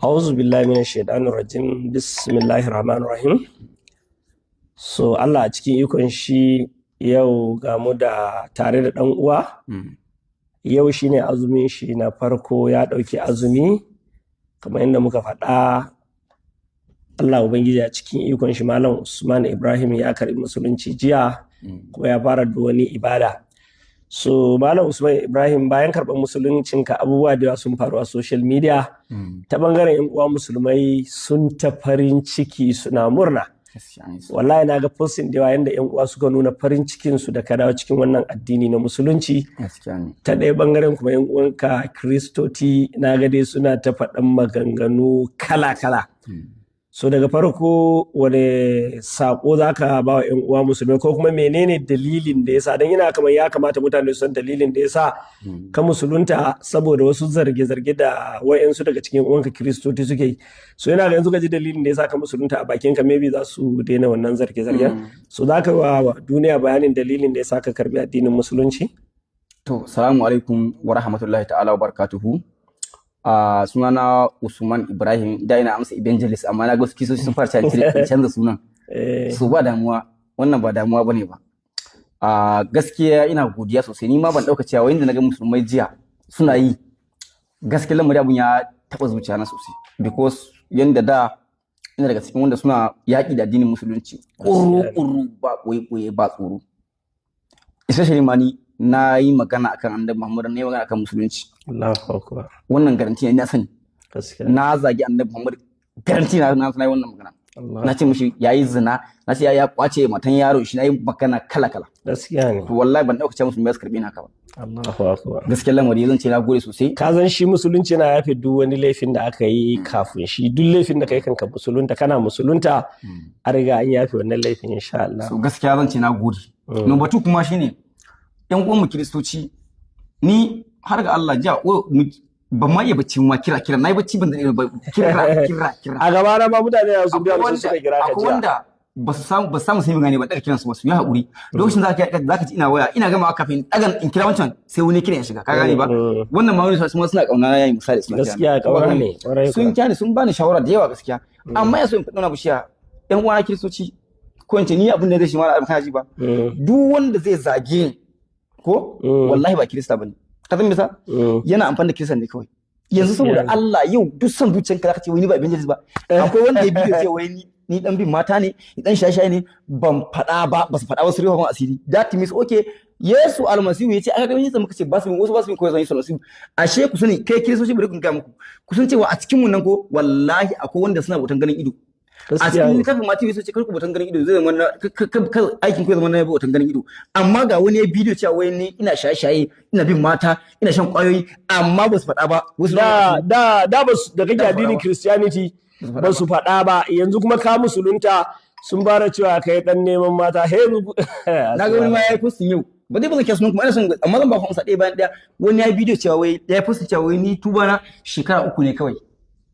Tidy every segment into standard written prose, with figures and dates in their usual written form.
A'udhu billahi minash shaitanir rajim. Bismillahir rahmanir rahim. So Allah a cikin ikon shi, yau ga mu da tare da ɗan uwa. Yau shine azumin shi na farko, ya ɗauki azumi kamar yadda muka faɗa. Allah Ubangiji a cikin ikon shi, Malam Usman Ibrahim ya karɓi musulunci jiya kuma ya fara da wani ibada. So Malam Usman Ibrahim, bayan karɓar musuluncinka abubuwa da yawa sun faru a social media. Ta bangaren 'yan uwa musulmai sun ta farin ciki, suna murna. Wallahi na ga posting da yawa yanda 'yan uwa suka nuna farin cikin su da ka dawo cikin wannan addini na musulunci. Ta ɗaya bangaren kuma, 'yan uwanka Kiristoci na ga dai suna ta faɗan maganganu kala-kala. So daga farko, wane saƙo za ka ba wa 'yan uwa musulmai, ko kuma menene dalilin da yasa, don ina kamar ya kamata mutane su san dalilin da yasa ka musulunta, saboda wasu zarge-zarge da wayansu daga cikin uwanka Kiristoci suke yi. So yana ga yanzu ka ji dalilin da yasa ka musulunta a bakin ka, maybe za su daina wannan zarge-zargen. So za ka wa duniya bayanin dalilin da yasa ka karbi addinin musulunci? To, salamu alaikum wa rahmatullahi ta'ala wa barakatuhu. Sunana Usman Ibrahim, da ina amsa evangelist, amma na ga wasu kiristoci sun fara canza sunan. So ba damuwa, wannan ba damuwa bane ba. Gaskiya ina godiya sosai, ni ma ban dauka cewa wanda na ga musulmai jiya suna yi, gaskiya lamari abun ya taba zuciya na sosai, because yanda da ina daga cikin wanda suna yaƙi da addinin musulunci ƙuru-ƙuru, ba ɓoye-ɓoye, ba tsoro. Especially ma ni na yi magana akan Annabi Muhammad, na yi magana akan musulunci. Allahu akbar. Wannan garanti ne, na sani. Na zagi Annabi Muhammad, garanti na yi wannan magana. Na ce mishi yayi zina, na ce ya kwace matan yaro shi, na yi magana kala kala. Gaskiya ne. To wallahi ban dauka cewa musulmai su karbi ni haka ba. Allahu akbar. Gaskiyar lamari zan ce na gode sosai. Ka san shi musulunci na yafe duk wani laifin da aka yi kafin shi. Duk laifin da kai kanka musulunta, kana musulunta a riga an yafe wannan laifin, insha Allah. So gaskiya zan ce na gode. Number 2 kuma shine yan uwan mu Kiristoci, ni har ga Allah jiya ban ma iya bacci ma, kira kira na yi bacci, ban da ba, kira kira kira. A gaba na ma mutane sun biya Akwai musu suka kira ka akwai jiya. wanda ba su samu sai gane ba, daga kiransu ba, su yi haƙuri. Lokacin zaka ji ina waya, ina gama kafin dagan in kira wancan, sai wani kiran ya shiga, ka gane ba? Wannan ma wani su suna kauna na yayi, misali suna kira. Gaskiya kauna ne, kwarai sun kuwa. kira ni, sun bani shawara da yawa gaskiya. Amma ya so in faɗi wani abu shiya, ƴan uwana Kiristoci, ko in ce ni abin da zai shi ma kana ji ba, duk wanda zai zage ni ko wallahi ba Kirista bane. Ka san me yasa? Yana amfani da Kiristan ne kawai yanzu. Saboda Allah, yau duk son zuciyanka zaka ce wai ni ba evangelist ba. Akwai wanda ya bidiyo ce wai ni dan bin mata ne, ni dan shaye-shaye ne. Ban faɗa ba, ba su faɗa wasu riwa asiri. That means okay, Yesu Almasihu ya ce aka ga Yesu, muka ce ba su wasu ba su koyar Yesu Almasihu. Ashe ku sani kai Kiristoci, bari kun ga muku, ku san cewa a cikin mun nan ko wallahi akwai wanda suna bautan ganin ido a Gaskiya cikin ne. littafin Matthew, Yesu ce kar ku bautan ganin ido, zai zama na aikin ku ya zama na bautan ganin ido. Amma ga wani ya bidiyo cewa wai ni ina shaye-shaye, ina bin mata, ina shan kwayoyi, amma ba su faɗa ba wasu. Da ba da kake Da addinin faɗa ba. Christianity ba su faɗa ba, yanzu kuma ka musulunta sun fara cewa kai dan neman mata. He. Na ga wani ma ya yi posting yau, ba dai ba zan kira sunan kuma ina son, amma zan ba ku amsa ɗaya bayan ɗaya. Wani ya yi bidiyo cewa wai ya yi posting cewa wai ni tuba na shekara 3 ne kawai.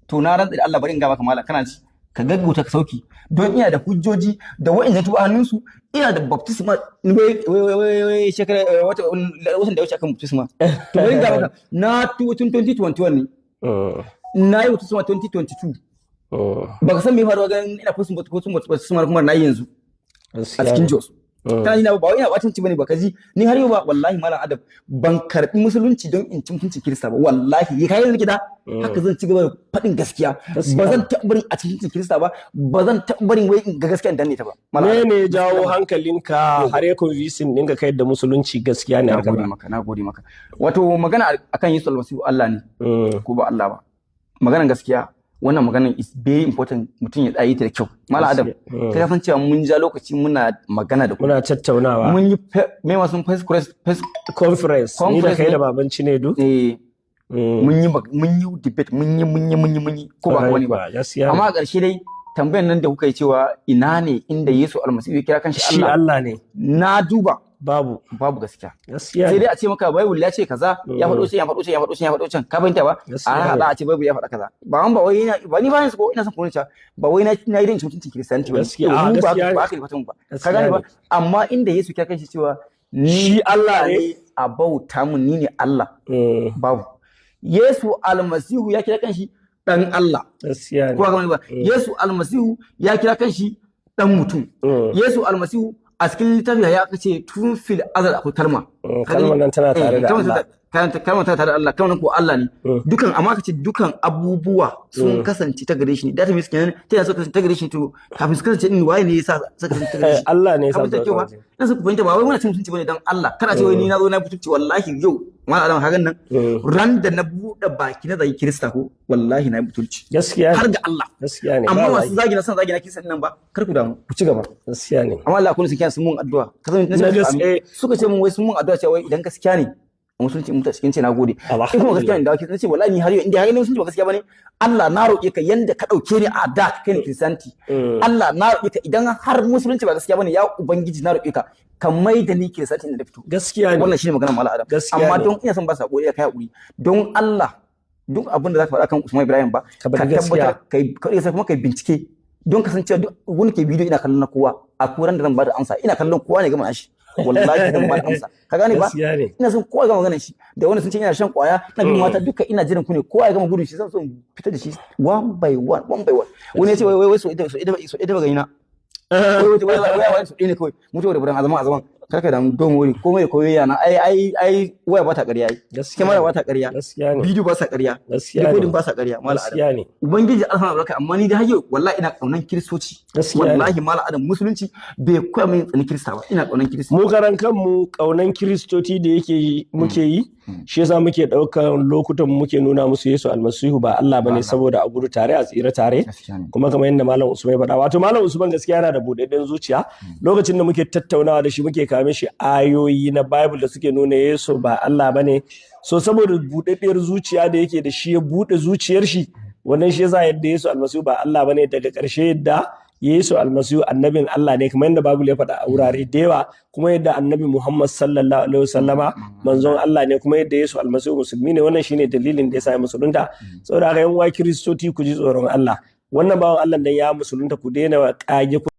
To na rantsa da Allah, bari in ga maka malam, kana ci ka gaggauta ka sauki, don ina da hujjoji da wa'inda tuba hannunsu, ina da baptisma, wai wai wai wai shekara wata watan da ya wuce akan baptisma. To bari in ga maka, na tuba tun 2021 ne, na yi baptisma 2022. Baka san me ya faru ba, ganin ina posting baptisma kuma na yi yanzu a cikin Jos. Kana ji na, ba wai ina batunci bane ba, ka ji ni har yau ba. Wallahi malam Adam, ban karbi musulunci don in ci mutuncin Kirista ba. Wallahi kai yanzu da haka zan ci gaba da faɗin gaskiya. Ba zan taɓa barin a cikin Kirista ba, ba zan taɓa barin wai in ga gaskiya in danne ta ba. Malam Me Adam, ne ya jawo hankalinka har ya convincing ɗinka kai da musulunci gaskiya ne na haka gode ba? maka, na gode maka. Wato magana akan Yesu Almasihu Allah ne ko ba Allah ba, maganan gaskiya, wannan maganan is very important, mutum ya tsaye ta da kyau. Malam Adam, kai ka san cewa mun ja lokaci muna magana da ku. Muna tattaunawa. Mun yi me masu first Conference ni da Conference kai ne. da baban Cinedu. Eh, mun yi debate, mun yi, ko ba ka wani ba? Gaskiya. Amma a ƙarshe dai tambayar nan da kuka yi cewa ina ne inda Yesu Almasihu ya kira kanshi shi Allah, Allah ne. Na duba, Babu. babu gaskiya. Gaskiya Sai ne. dai a ce maka Bible ya ce kaza, ya faɗo can, ya faɗo can, ya faɗo can, ya faɗo can, ka fahimta ba? Gaskiya A ne. haɗa a ce Bible ya faɗa kaza. Ba an ba wai ina ba ni ba yanzu ko ina son kuma cewa ba wai na yi din mutuncin Kiristanci ba. Gaskiya, Mu ba gaskiya ne. ba aka yi fatan ba, ka Gaskiya gane ba? ne. Amma inda Yesu ya kanshi cewa ni Shi Allah ne. a bauta mun, ni ne Allah, babu. Yesu Almasihu ya kira kanshi dan Allah. Gaskiya ne. Ko haka ba? Yesu Almasihu ya kira kanshi dan mutum. Yesu Almasihu a cikin littafi ya ce tun fil azal akwai kalma. Kalmar nan tana tare da Allah. Kalmar tana tare da Allah, kalmar ko Allah ne. Dukan, amma ka ce dukan abubuwa sun kasance ta gare shi ne. Data means kenan ta yana so kasance ta gare shi, to kafin su kasance din, waye ne yasa suka kasance ta gare shi? Allah ne ya sa Ka fahimta kyau ba? Ina so ku fahimta, ba wai muna cin mutunci bane. Dan Allah kana ce wai ni na zo na mutunci. Wallahi yau, Malam Adam, hakan nan, ran da na buɗe baki na zagi Kirista ko, wallahi na yi mutunci. Gaskiya Har ne. ga Allah. Gaskiya ne. Amma Ba masu zagi na, son zagi na Kirista nan ba, kar ku damu, ku ci gaba. Gaskiya ne. Amma Allah kun sun sun mun addu'a, ka san Na gaske. suka ce mun wai sun mun addu'a cewa wai idan gaskiya ne a musulunci in mutu a cikin ce na gode. In kuma gaskiya ne da wakil ce, wallahi ni har yau inda har ne musulunci ba gaskiya bane, Allah na roƙe ka, yanda ka ɗauke ni a da kai ni Christianity, Allah na roƙe ka, idan har musulunci ba gaskiya bane, ya ubangiji na roƙe ka, ka mai da ni Christianity inda na fito. Gaskiya ne. Wannan shine maganar Malam Adam. Gaskiya Amma ne. don ina son ba sako ya kai hakuri, don Allah duk abin da zaka faɗa kan Usman Ibrahim ba, Ka bari ka gaskiya. tabbatar kai ka kuma kai bincike, don kasancewa duk wani ke bidiyo ina kallon na kowa a kuran da zan bada amsa, ina kallon kowa ne gama shi, wallahi zan bada amsa, ka gane ba? Gaskiya ne. Ina son kowa ya gama maganar shi, da wanda sun ce ina shan kwaya, ina bin mata, duka ina jiran ku ne, kowa ya gama gudun shi, zan so in fitar da shi one by one, one by one. Wani ya ce wai wai so ita so ita so ita ba gani na wai wai wai wai wai so ne kawai mutuwa da buran azaman azaman. Karka da don wuri komai da komai yana ai ai ai waya ba ta ƙarya, ai Gaskiya kyamara ne. ba ta ƙarya, Gaskiya ne. bidiyo ba sa ƙarya, Gaskiya ne. recording ba sa ƙarya, Malam Adam. Gaskiya ne. Ubangiji Allah albarka, amma ni da har yau wallahi ina kaunan Kiristoci. Gaskiya ne. Wallahi Malam Adam, musulunci bai koya min tsani Kirista ba, ina kaunan Kirista. Mu karan kanmu kaunan Kiristoci da yake yi muke yi, shi yasa muke ɗaukar lokutan muke nuna musu Yesu Almasihu ba Allah bane, saboda a gudu tare a tsira tare. Gaskiya ne. Kuma kamar yadda Malam Usman ya faɗa, wato Malam Usman gaskiya yana da buɗaɗɗen zuciya. Lokacin da muke tattaunawa da shi, muke kawo mishi ayoyi na Bible da suke nuna Yesu ba Allah bane. So saboda buɗaɗɗiyar zuciya da yake da shi, ya buɗe zuciyar shi, wannan shi yasa yadda Yesu Almasihu ba Allah bane. Daga ƙarshe yadda Yesu Almasihu annabin Allah ne, kamar yadda Bible ya faɗa a wurare da yawa, kuma yadda Annabi Muhammad sallallahu alaihi wasallama manzon Allah ne, kuma yadda Yesu Almasihu musulmi ne, wannan shine dalilin da yasa ya musulunta. Saboda haka, yan uwa Kiristoci, ku ji tsoron Allah. Wannan bawan Allah dan ya musulunta, ku daina kage.